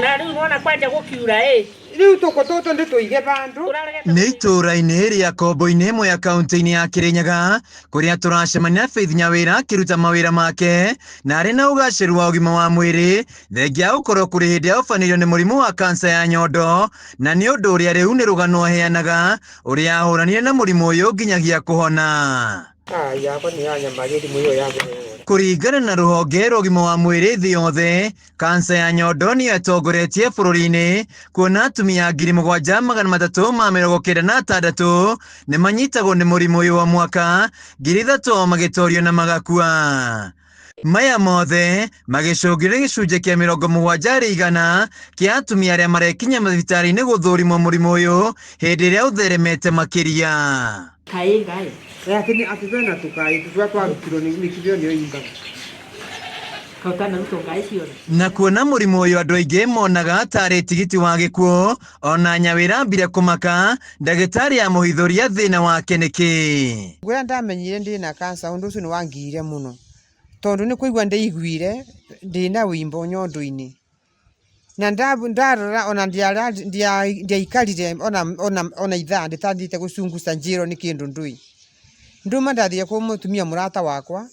Na rĩu nĩwona kwanja gũkiura ĩ. Rĩu tũkũ tũtũ ndĩtũige vandũ. Nĩ itũũra-inĩ rĩa Kombo-inĩ Mwea kaunti-inĩ ya Kĩrĩnyaga kũrĩa tũracemania Faith Nyawĩra akĩruta mawĩra make na arĩ na ũgacĩru wa ũgima wa mwĩrĩ thengia ya gũkorwo kũrĩ hĩndĩ ahobanĩirio nĩ mũrimũ wa kansa ya nyondo na nĩ ũndũ ũrĩa rĩu nĩ rũgano aheanaga ũrĩa ahũranire na mũrimũ ũyũ nginyagia kũhona. Ai yakwa nĩ yanyamaria thimũ ĩyo ya mbere. Kũringana na rũhonge rwa ũgima wa mwĩrĩ thĩ yothe, kansa ya nyondo nĩyo ĩtongoretie bũrũri-inĩ kuona atumia 7396 nĩ manyitagwo nĩ mũrimũ ũyũ o mwaka, 3000 ao magĩtorio na magakua. Maya mothe magĩcũngĩrĩria gĩcunjĩ kĩa 70% kĩa atumia arĩa marekinya mathibitarĩ-inĩ gũthũrimwo mũrimũ ũyũ hĩndĩ ĩrĩa ũtheremete makĩria. Kaĩ ngaĩ. Atĩ nĩ atĩ twena tũkaĩ tũrĩa twarutirwo nĩ kĩrĩa nĩyo imbaga. Kau tanarutwo ngaĩ ciothe. Na kuona mũrimũ ũyũ andũ aingĩ monaga tarĩ tigiti wa gĩkuũ, ona Nyawĩra ambire kũmaka ndagĩtarĩ amũhithũria thĩna wake nĩkĩ. Ngwĩra ndamenyire ndĩna cancer ũndũ ũcio nĩ wangiire mũno tondũ nĩ kũigua ndaiguire ndĩna wĩimbo nyondo-inĩ na ndarora ona ndiaikarire ona ithaa ndĩtathiĩte gũcunguca njĩrwo nĩ kĩndũ ndũĩ. Nduma ndathire kwĩ mũtumia mũrata wakwa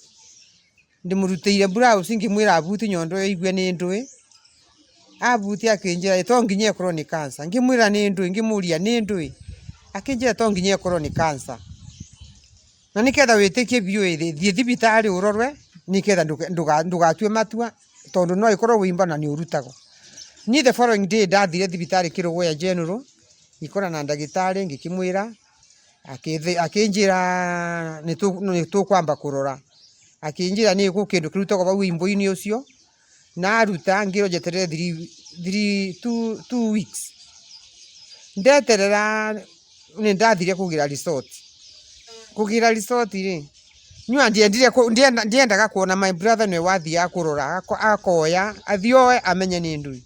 ndĩmũrutĩire blouse ngĩmwĩra abuti nyondo ĩyo aigue nĩ ndũĩ, abutia akĩnjĩra to nginya ĩkorwo nĩ cancer, ngĩmwĩra nĩ ndũĩ, ngĩmũria nĩ ndũĩ, akĩnjĩra to nginya ĩkorwo nĩ cancer. Na nĩgetha wĩtĩkie biũ ĩ, thiĩ thibitarĩ ũrorwe nĩgetha ndũgatue matua tondũ no ĩkorwo wĩimbo na nĩ ũrutagwo. Niĩ the following day ndathire thibitarĩ Kĩrũgũya General, ngĩkorana na ndagĩtarĩ ngĩkĩmwĩra, akĩnjĩra nĩ tũkwamba kũrora. Akĩnjĩra nĩ gwĩ kĩndũ kĩrutagwo hau wĩimbo-inĩ ũcio, na aruta ngĩrwo njeterere three, 2 weeks. Ndeterera nĩ ndathire kũgĩra result. Kũgĩra result rĩ, niĩ ndiendire ndiendaga kuona my brother nĩwe wathiaga kũrora akoya, athiĩ oe amenye nĩ ndũĩ.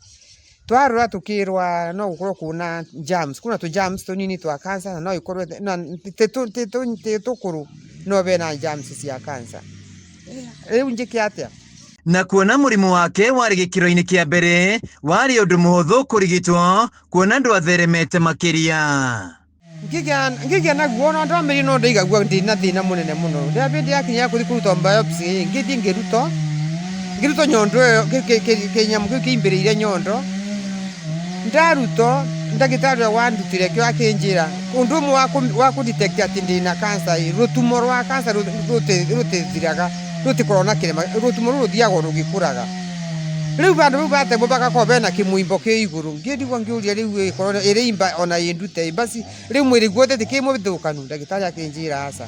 Twarora tũkĩrwa no gũkorwo kwĩna germs, kwĩna tũ germs tũnini twa cancer na no ĩkorwo tĩ tũkũrũ no bena germs cia cancer. Rĩu njĩke atĩa? Na kuona mũrimũ wake warĩ gĩkĩro-inĩ kĩa mbere, warĩ ũndũ mũhũthũ kũrigitwo kuona ndwatheremete makĩria. Ngĩgĩa naguo ona ndamĩrire no ndaigagua ndĩna thĩna mũnene mũno. Rĩrĩa hĩndĩ yakinya ya gũthiĩ kũrutwo biopsy ngĩthiĩ ngĩrutwo nyondo ĩyo kĩnyamũ kĩu kĩimbĩrĩire nyondo. Ndarutwo ndagĩtarĩ ũrĩa wandutire kĩo akĩnjĩra ũndũ ũmwe wa kũ detect atĩ ndĩna cancer ĩ, rũtumo rwa cancer rũtithiraga, rũtikoragwo na kĩrema, rũtumo rũu rũthiaga o rũgĩkũraga. Rĩu vandũ vau vatemwo vagakorwo vena kĩmũimbo kĩ igũrũ, ngĩrigwo ngĩũria rĩu ĩkorwo ĩrĩimba ona ĩndute basi rĩu mwĩrĩ guothe ti kĩmũthũkanu? Ndagĩtarĩ akĩnjĩra aca.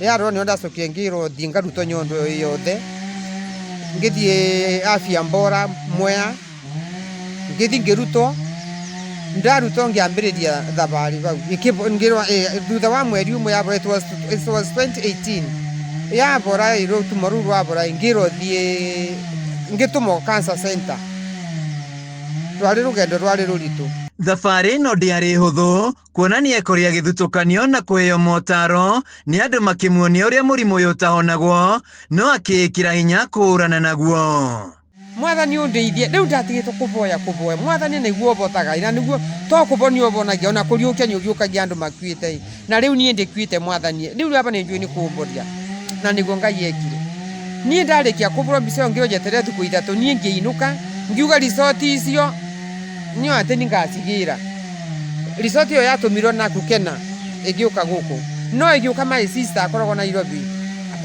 Rĩrĩa nĩho ndacokire ngĩrwo thiĩ ngarutwo nyondo ĩyo yothe, ngĩthiĩ Afya Bora Mwea, ngĩthiĩ ngĩrutwo, ndarutwo ngĩambĩrĩria thabarĩ vau, ngĩrwo thutha wa mweri ũmwe yabora it was 2018, yabora rũtumo rũu rwabora ngĩrwo thiĩ ngĩtũmwo cancer center, rwarĩ rũgendo rwarĩ rũritũ. Thabarĩ ĩno ndĩarĩ hũthũ kuona nĩekorire agĩthutũkanio na kũheo motaro nĩ andũ makĩmuonia ũrĩa mũrimũ ũyũ ũtahonagwo no akĩĩkĩra hinya kũhũrana naguo. Mwathani ũndeithie, rĩu ndatigĩtwo kũvoya kũvoya, Mwathani nĩguo ũvotaga na nĩguo to kũvonia ũvonagia ona kũriũkia nĩ ũriũkagia andũ makuĩte na rĩu niĩ ndĩkuĩte Mwathani, rĩu aba nĩ njũĩ nĩ kũmboria na nĩguo Ngai ekire. Niĩ ndarĩkia kũbũrwo mbica ĩyo ngĩrwo njeterere thikũ ithatũ, niĩ ngĩinũka ngiuga result icio niĩ atĩ nĩ ngacigĩra. Result ĩyo yatũmirwo naku Kena ĩgĩũka gũkũ, no ĩgĩũka my sister akoragwo Nairobi,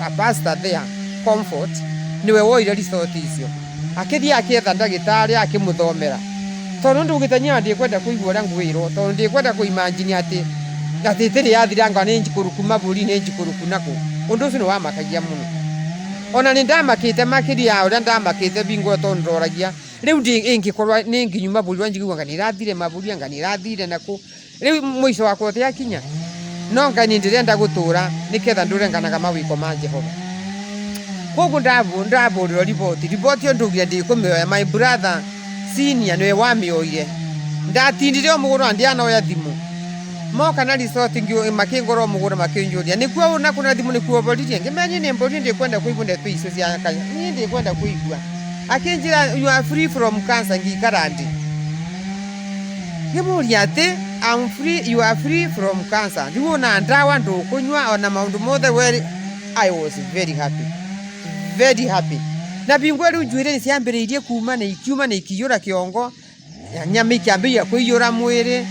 a pastor there, Comfort, nĩwe woire result icio akĩthiĩ akĩetha ndagĩtarĩ akĩmũthomera tondũ ndugĩte niĩ ndikwenda kũigua ũrĩa ngwĩrwo tondũ ndikwenda kũ imagine atĩ ĩtĩrĩ yathira anga nĩ njikũrũku mabũrũri nĩ njikũrũku nakũ. Ũndũ ũcio nĩ wamakagia mũno, ona nĩ ndamakĩte makĩria ya ũrĩa ndamakĩte bingo ĩyo tondũ ndoragia rĩu ingĩkorwo nĩ nginyu mabũrũri njiguaga anga nĩ ĩrathire mabũrũri anga nĩ ĩrathire nakũ, rĩu mũico wakwa ũtĩakinya. No Ngai nĩ ndĩrenda gũtũra nĩketha ndũre nganaga mawĩko ma Jehova. Koguo ndabũrĩrwo riboti, riboti ĩyo ndaugire ndikũmĩoya, my brother senior nĩwe wamĩoire. Ndatindire o mũgũnda na ndianoya thimũ. Moka na result makĩngora o mũgũnda makĩnjũria nĩkuo ũũ na kũna thimũ nĩkuo ũboririe? Ngĩmera niĩ nĩ mboririe ndikwenda kũigua ndeto icio cia niĩ ndikwenda kũigua. Akĩnjĩra you are free from cancer ngĩikara ndĩ. Ngimuria ati I'm free, you are free from cancer. Riu ona ndawa ndukunywa ona maundu mothe we. I was very happy, very happy. Na bingo riu njuire ni ciambiriirie kuma na ikiuma na ikiyura kiongo, nyama ikiambiria kuiyura mwiri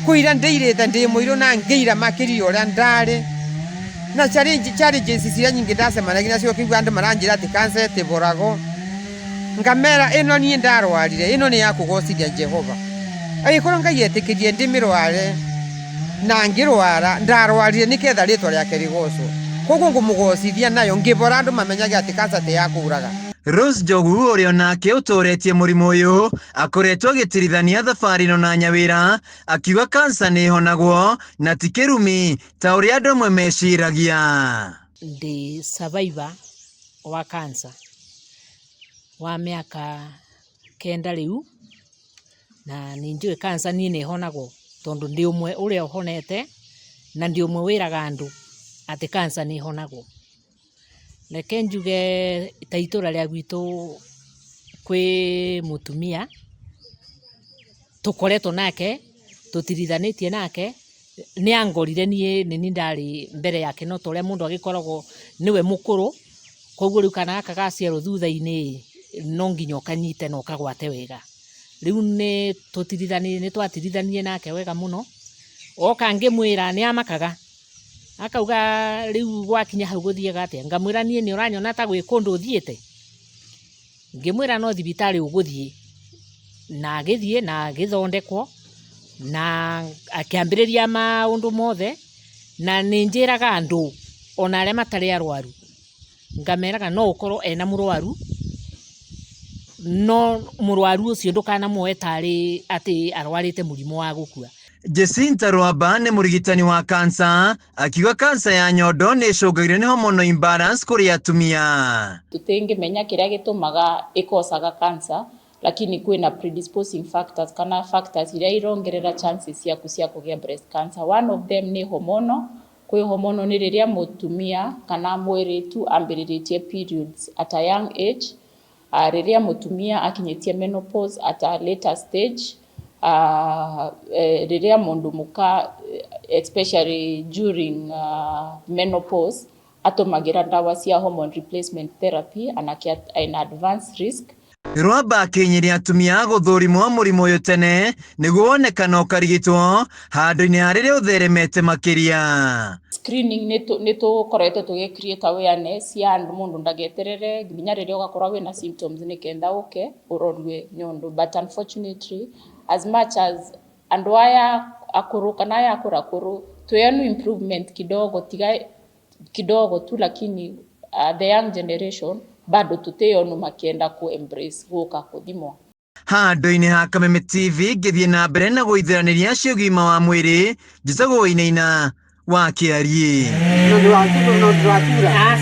kuira ndeirite ndi muiru na ngeira makiria uria ndari na challenges ciria nyingi ndacemanagia nacio. Kigua andu maranjira ati cancer itiborago, ngamera ino nie ndarwarire ino ni ya kugocithia Jehova. Agikorwo Ngai etikirie ndimirware na ngirwara, ndarwarire niketha ritwa riake rigocwo, koguo ngumugocithia nayo ngibora andu mamenyage ati cancer ti ya kuraga. Rose Njogu ũrĩa onake ũtoretie mũrimũ ũyũ akoretwo agĩtirithania thabarĩ ĩno na Nyawĩra, akiuga kansa nĩ ĩhonagwo na ti kĩrumi ta ũrĩa andũ amwe meciragia. Ndi survivor wa cancer wa miaka 9 riu, na nĩ njũĩ cancer niĩ nĩ honagwo tondu ndi ũmwe ũrĩa ũhonete na ndi ũmwe wĩraga andũ atĩ cancer nĩ ĩhonagwo. Reke njuge ta itũra rĩa gwitũ kwĩ mũtumia tũkoretwo nake tũtirithanĩtie nake, nĩ angorire niĩ nĩ ndarĩ mbere yake, no ta ũrĩa mũndũ agĩkoragwo nĩwe mũkũrũ, koguo rĩu kana gaka gaciarwo thutha-inĩ no nginya ũkanyite na ũkagwate wega. Rĩu nĩ twatirithanirie nake wega mũno, oka ngĩmwĩra nĩ amakaga, akauga rĩu gwakinya hau gũthiaga atĩa? Ngamwĩra niĩ nĩ ũranyona ta gwĩ kũndũ thiĩte? Ngĩmwĩra no thibitarĩ ũgũthiĩ, na agĩthiĩ na agĩthondekwo na akĩambĩrĩria maũndũ mothe. Na nĩ njĩraga andũ ona arĩa matarĩ arwaru, ngameraga no ũkorwo ena mũrwaru, no mũrwaru ũcio ndũkanamuoe tarĩ atĩ arwarĩte mũrimũ wa gũkua. Jacinta Rwamba nĩ mũrigitani wa kansa, akiuga kansa ya nyondo nĩ ĩcũngagĩrĩrio nĩ hormonal imbalance kũrĩ atumia. Tutingimenya kiria gitumaga ikosaga cancer, lakini kwina predisposing factors kana factors iria irongerera chances ciaku cia kugia breast cancer. One of them ni hormonal. Kwi hormonal ni riria mutumia kana mwiritu ambiriritie periods at a young age, riria mutumia akinyitie menopause at a later stage, riria mundu muka, especially during menopause, atumagira ndawa cia hormone replacement therapy anake in advanced risk. Rwamba akĩnyiria atumia gũthũrimwo mũrimũ ũyũ tene nĩguo wonekana ũkarigitwo handũ-inĩ ha rĩrĩa ũtheremete makĩria. Screening nĩ tũkoretwo tũgĩ create awareness ya andũ, mũndũ ndageterere nginya rĩrĩa ũgakorwo wĩna symptoms nĩ kenda ũke ũrorwe nyondo. But unfortunately, as much as andũ aya akũrũ kana aya akũrũ akũrũ twĩonu improvement kidogo, tiga kidogo tu, lakini the young generation bado tutĩonu makienda ku embrace gũka kũthimwo. Handũ-inĩ ha Kameme TV ngĩthiĩ na mbere na gũithĩranĩria cia ũgima wa mwĩrĩ, njĩtagwo Wainaina wa Kĩariĩ. No ndwatura. Aca.